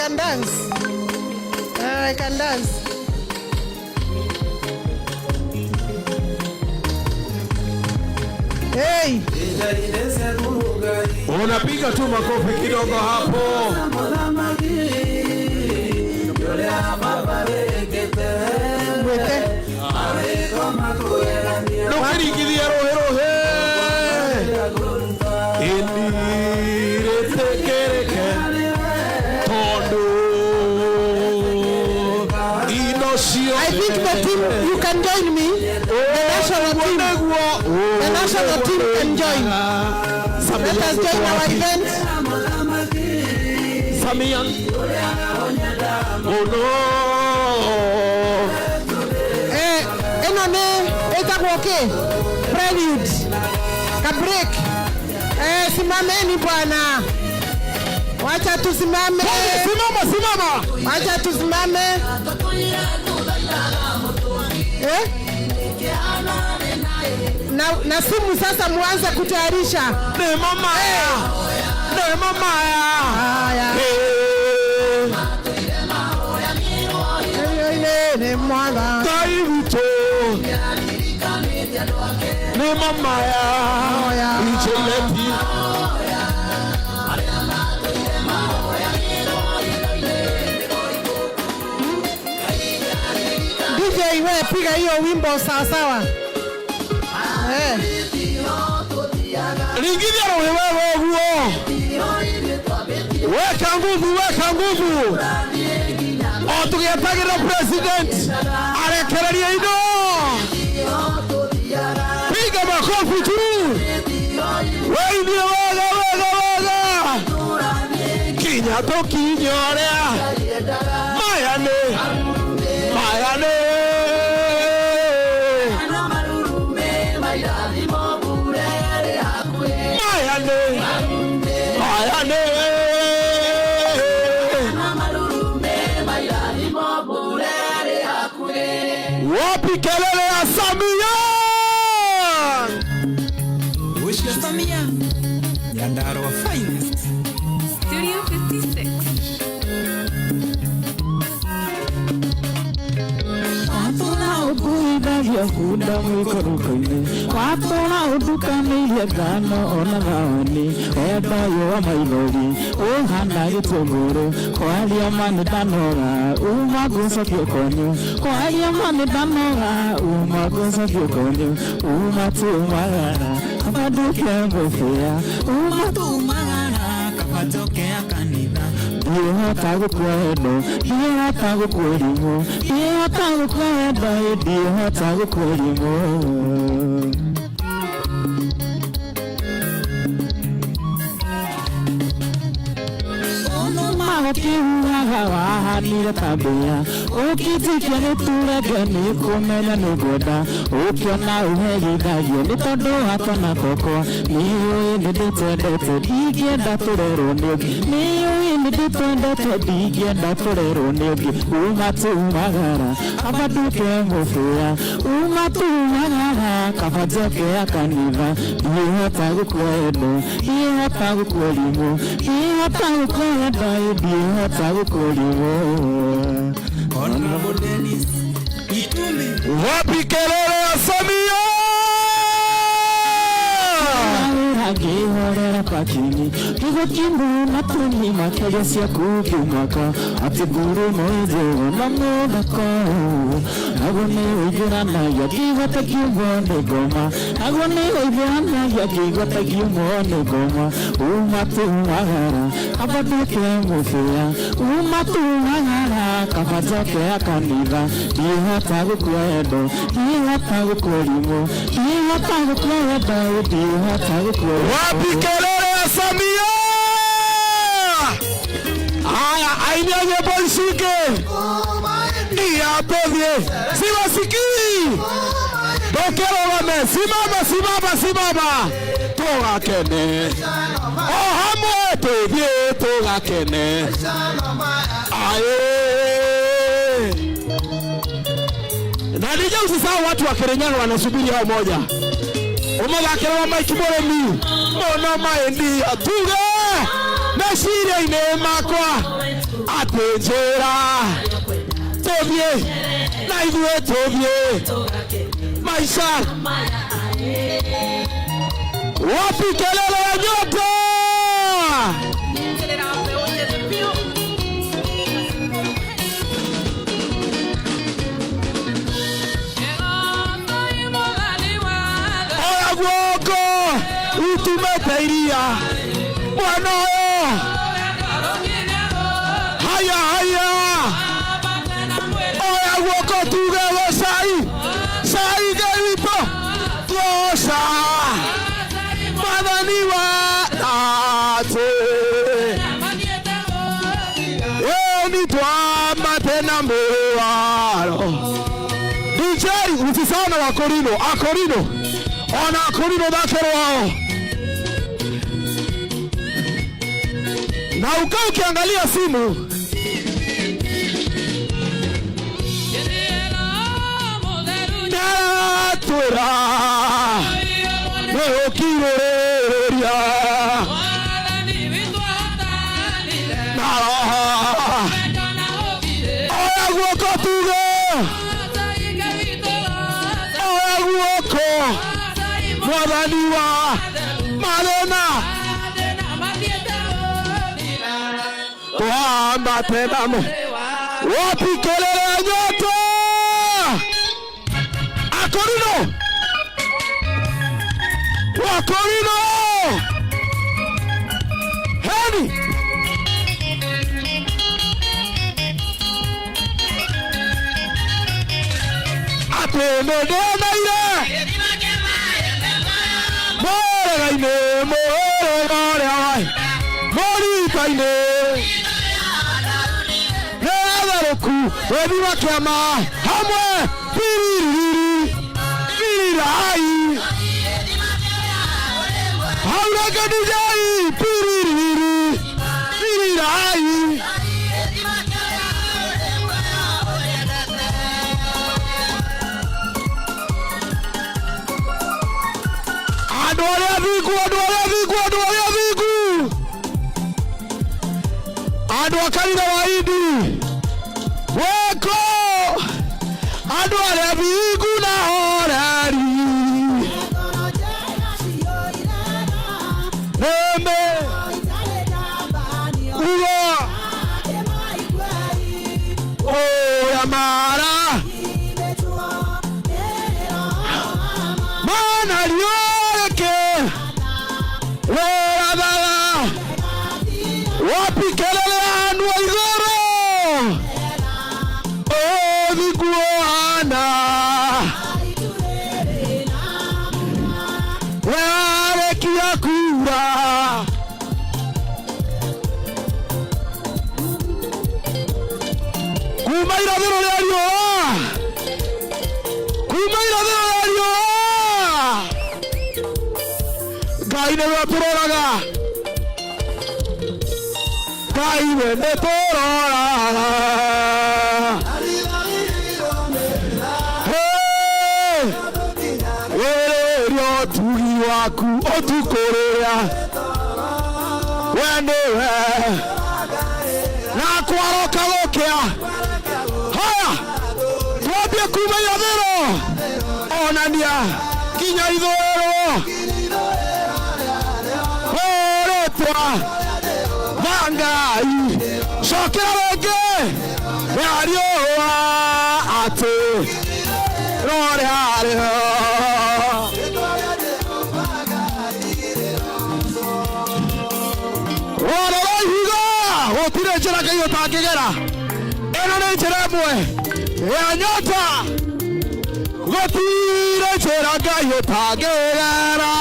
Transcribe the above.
can dance. I can dance. Hey, Unapiga tu makofi kidogo hapo. Mweke. Ndũkĩringithie rũhĩ rũhĩ. Ĩndirĩtĩkĩrĩke tondũ indo ciothe. I think the team, you can join me. The national team. Nĩguo. The national team can join. Let us join our event. Samia. Oh no. Eh, ĩno nĩ ĩtagwo kĩ? Prelude. Ka break. Eh, simameni bwana. Wacha tusimame. Simama, simama. Wacha tusimame. Eh? Na simu sasa muanze kutayarisha. Nĩ mamaya. Nĩ mamaya. Haya. Eh. Nĩ mwatha. Ngai witũ. Nĩ mamaya. Oya. Ichileti. DJ we piga hiyo wimbo sawa sawa. Eh. Ringithia rũhĩ wewe ũguo. Weka nguvu, weka nguvu. O tũgĩetagĩrĩra president arekererie indo. Piga makofi tu. Weithie wega wega wega. Kinya tũkinye ũrĩa. Maya nĩ. Maya nĩ. Maya nĩ. Maya nĩ. Wapi kelele ya Samia? Ucio Samia Nyandarua finest. Studio 56. Watũra ũkuithagia bunda mũikũrũko-inĩ, watũra ũtukanĩirie ngano ona thawani, wendayũ wa maithori ũhana gĩtũngũrũ, kwaria ma nĩ ndanoga uma ngũcokie kwanyu, kwaria ma nĩ ndanoga uma ngũcokie kwanyu, uma tumagara kaba nduke mũbĩa, uma Tumagara kaba njoke ya kanitha. Ndiĩhota gũkua wendo, ndiĩhota gũkua irimũ, ndiĩhota gũkua wendo, ndiĩhota gũkua irimũ. Ũkiugaga wahanire ta mbĩa, ũkĩnjikia gĩturenge nĩ kũmenya nĩngwenda, ũkĩona ũherithagio nĩ tondũ wa twana twakwa, nĩũĩ nĩndĩtwendete ndingĩenda tũrerwo nĩ ũngĩ, nĩũĩ nĩndĩtwendete ndingĩenda tũrerwo nĩ ũngĩ, uma tumagara kaba nduke mũbĩa, uma tumagara kaba njoke ya kanitha, ndiĩhota gũkua wendo, ndiĩhota gũkua irimũ, ndiĩhota gũkua wendo, ndiĩhota gũkua irimũ. Honorable Dennis Itumbi. Wapi kelele ya Samia? Ngĩhorera pakini ngĩgũkimbu na tuni makĩria ciaku ngĩmaka atĩ nguru no ĩnjĩgo na mũthako naguo nĩ ũingĩranagia ngĩigua ngiumwo nĩ ngoma, naguo nĩ ũingĩranagia ngĩigua ngiumwo nĩ ngoma, uma tumagara kaba nduke mũbĩa, uma tumagara kaba njoke ya kanitha, ndiĩhota gũkua wendo, ndiĩhota gũkua irimũ, ndiĩhota gũkua wendo, ndiĩhota gũkua irimũ. Wapi kelele ya Samia? Haya, aini ya nyimbo ishike. Iya tũthiĩ. Siwasikii. Ndũkĩrũgame. Simama, simama, simama. Tũgakene. O hamwe tũthiĩ tũgakene. Aye. Na DJ usisahau watu wa Kirinyaga wanasubiri hao moja. Ũmathakĩre wa Mike Mũrĩmi mũno maĩndi atuge meciria-inĩ makwa. Atĩ njĩra tũthiĩ na ithuĩ tũthiĩ maisha. Wapi kelele ya nyota? Oya guoko utumete iria mwana ũyũ. Haya haya, oya guoko tuge gocai cai Ngai witũ tuoca mwathani wa atĩ ĩni twambate na mwĩwaro. DJ, usisahau na Wakorino, Akorino, ona Akorino thake rwao. Na ukaa ukiangalia simu. Ndatwĩra nĩ ũkirĩrĩria na roho. Oya guoko tuge, oya guoko mwathani wa mathĩna twambate namo. Wapi kelele ya nyota? Akorino, Wakorino, heni atĩ nĩndĩoneire mũrĩga-inĩ mũrĩga ũrĩa wa mũrita-inĩ nĩ atherũku gĩthima kĩa maĩ hamwe biririri birirai hau rĩngĩ DJ biririri birirai. Andũ arĩa thingu, andũ arĩa thingu, andũ arĩa thingu, andũ a kanitha wa Indi weko, andũ arĩa thingu na horeri nĩme uga ũrĩa mara mana riũrĩke rĩrathaga. Wapi kelele ya andũ a igũrũ? Ũthingu ũhana warĩkia kura kuma irathĩro rĩa riũa, kuma irathĩro rĩa riũa. Ngai nĩwe ũtũroraga, Ngai we nĩ tũroraga. Hey! Wĩrĩria ũtugi waku ũtukũ rĩrĩa we nĩwe na kwaroka gũkĩa. Haya, twambie kuma irathĩro onania nginya ithũĩro rĩtwa wa Ngai cokera rĩngĩ rĩa riũa atĩ rũrĩa rwaro rwa ihiga gũtirĩ njĩra Ngai ũtangĩgera. Ĩno nĩ njĩra ĩmwe ya nyota, gũtirĩ njĩra Ngai ũtangĩgera.